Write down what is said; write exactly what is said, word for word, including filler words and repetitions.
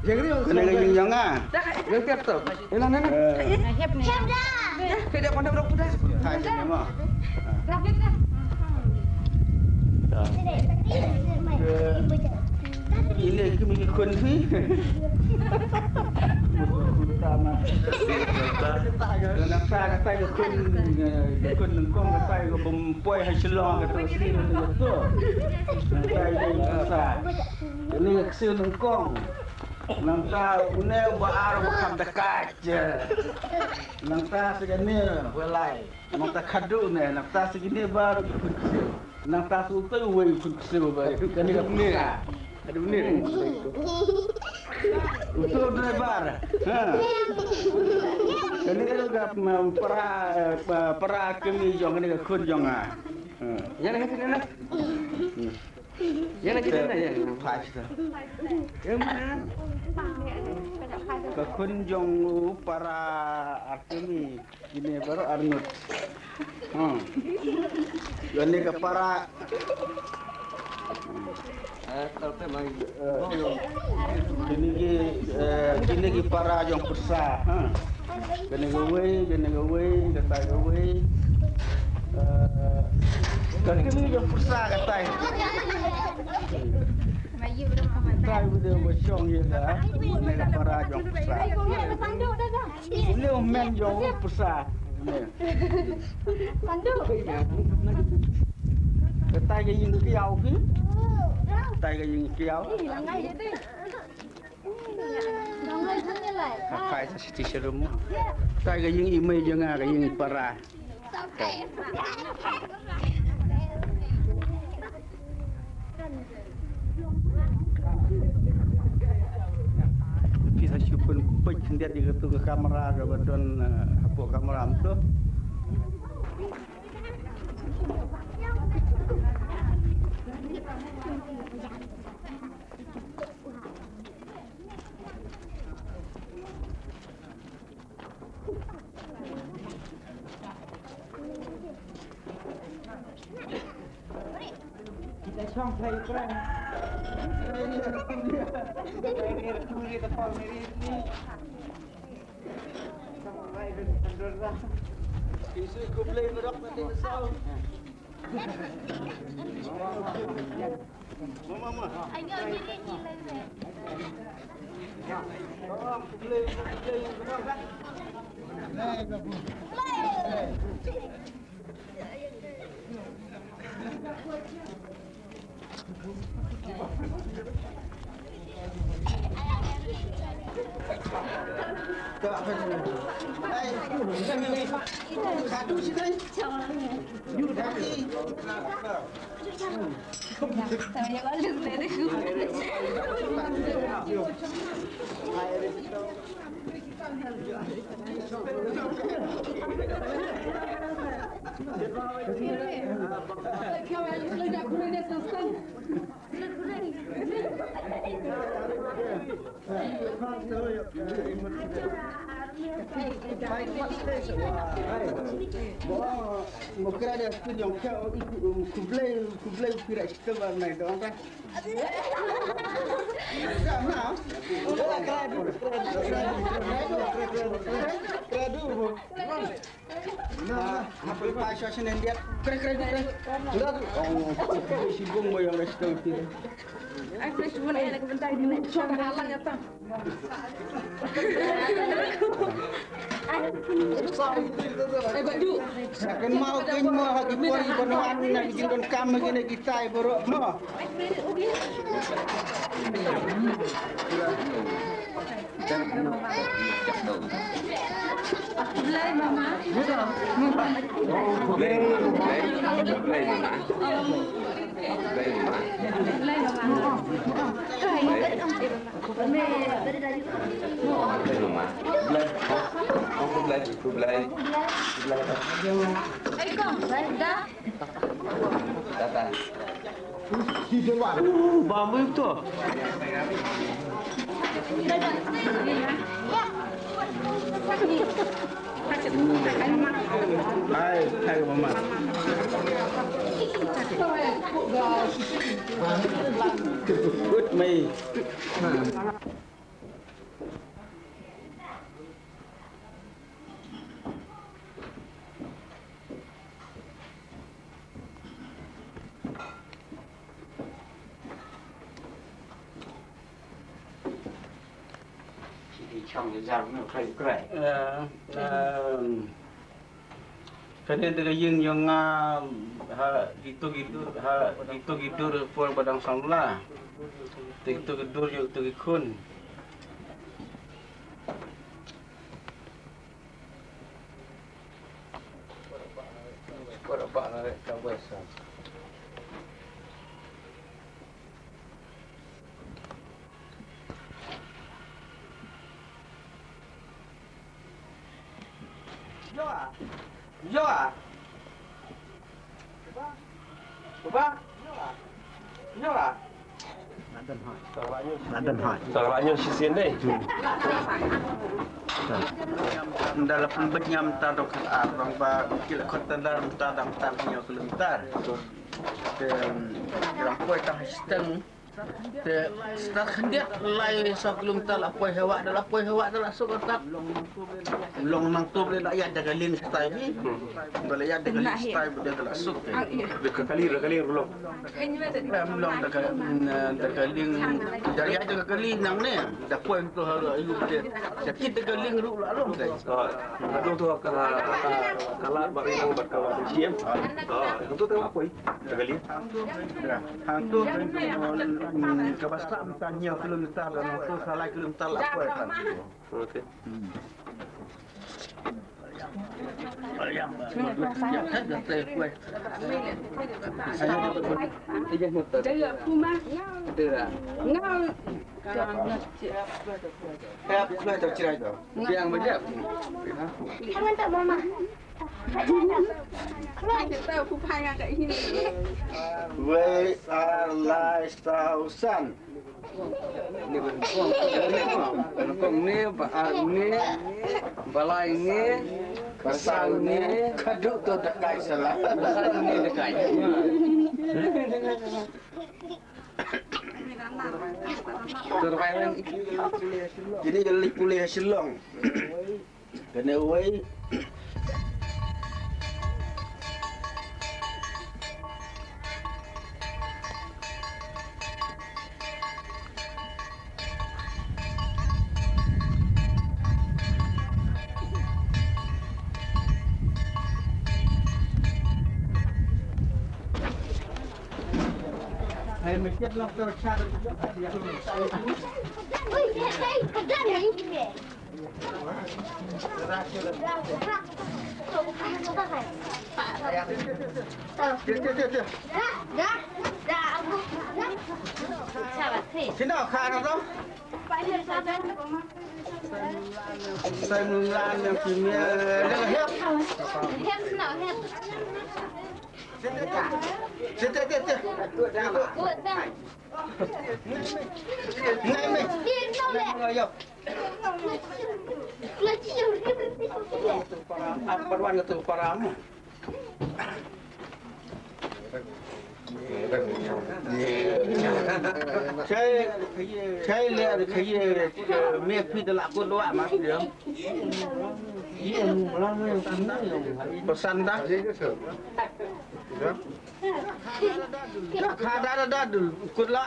Kane ka ïing jong nga. Dah, dah, dah, dah. Ina, ina, ina. Eh. Dah, dah, dah, dah, dah, dah. Hai, sini mo. Ine ki mi khun phi. Tama. Nangta katai ka khun, eh, khun nyngkong katai ka bym poi ha Shillong katai ka sien katai ka tu. Nangta ka sa. Kane ka ksiw nyngkong. Nangta une uba ar uba kham da kait. Nangta sa kane uba lai. Nangta khadduh une, nangta sa kine baroh ki khun ksiw. Nangta sa utai uwei u khun ksiw ba kane ka pyrsa. Khadduh une. Utai u driver. Ha. Kane ka, mm, para, eh, para kmie jong kane ka khun jong nga. Ha. Ïa na ka sini na. Ïa na kita na ïa. Phai sha. Ïa mana? Ka khun jong u para ar kmie. Kine baroh arngut. Hmm. Kane ka para. Eh, kine ki, eh, kine ki para jong pyrsa. Ha. Kane kawei, kane kawei, katai kawei. Eh, kane kine jong pyrsa katai. Katai uba dei uba shong ïa ka. Kane ka para jong pyrsa. Une u men jong u pyrsa. Une. Katai ka ïing kiaw ki. Katai ka ïing kiaw. Ka kai sa siti serum. Katai ka ïing i mei jong nga ka ïing para. Phi sa shu pynpeit khyndiat ïa katu ka kamra kaba don, eh, hapoh kamra mynta. Mo kra da kun yong kya o i ku, um, kublai, kublai kira kita ba nai dong ta. Ka na. Kra du, kra du, kra du, kra du, kra du. Na, na pun pa sha sha nendiat. Kre, kre, kre. Sudah tu. Oh, si bung mo yang resto ti. Ai fresh mo na ka bentai di na. Sha ka halang ya ta. Eh, baju. Kan mau kan mau ha ki por i ban wan na ki jingdon kam ha kine ki tai baroh mo. Blai mama. Blai mama. Blai mama. Blai mama. Blai mama. Blai mama. Blai. Blai. Blai. Blai. Tata. Uh, bambu itu. Hai, hai, mama. Good, mai. Kam ïa jar me u trai u trai. Eh, eh, kane da ka ïing jong nga, ha, kito ki dur, ha, kito ki dur por ba dang samla. Te kito ki dur jong kito ki khun. Nda la pynbeit ñiam ta dong khat ar dong ba ki la khot ta dar ta dang ta ñiaw kilometer. Te, ram poi ta hashtag. Te, stad khyndiat lai saw kilometer la poi hawa, da la poi hawa, da la suk ta. Long nang tup le la ïa da ka lieng stai bi. Ba la ïa da ka lieng stai ba da la suk. Da ka kali, da ka kali rulo. Em long da ka, mm, da ka lieng, da ïa da ka lieng nang ne, da poi to ha yu te. Da kit da ka lieng ruh la long dei. Oh, aduh tu ka, ka, ka la ba ri nang ba ka la siem. Oh, tu te la poi. Da ka lieng. Hang tu, mm, ka ba sam ta ñiaw kilometer la, tu sa lai kilometer la poi kan. Okay. Hmm. Wei ar lai saw san. Ni ba nyngkong, nyngkong ni, ba ar ni, ba lai ni, ba saw ni, ka duk to da kai sa la. Ba saw ni da kai. Survival. Jadi jadi pulih Shillong. Kane uwei. Hai, mesti nak tahu cara. Chai, chai le, chai, me phi da la ko do ma phi. Pasanda. Ka da da da dul kut la.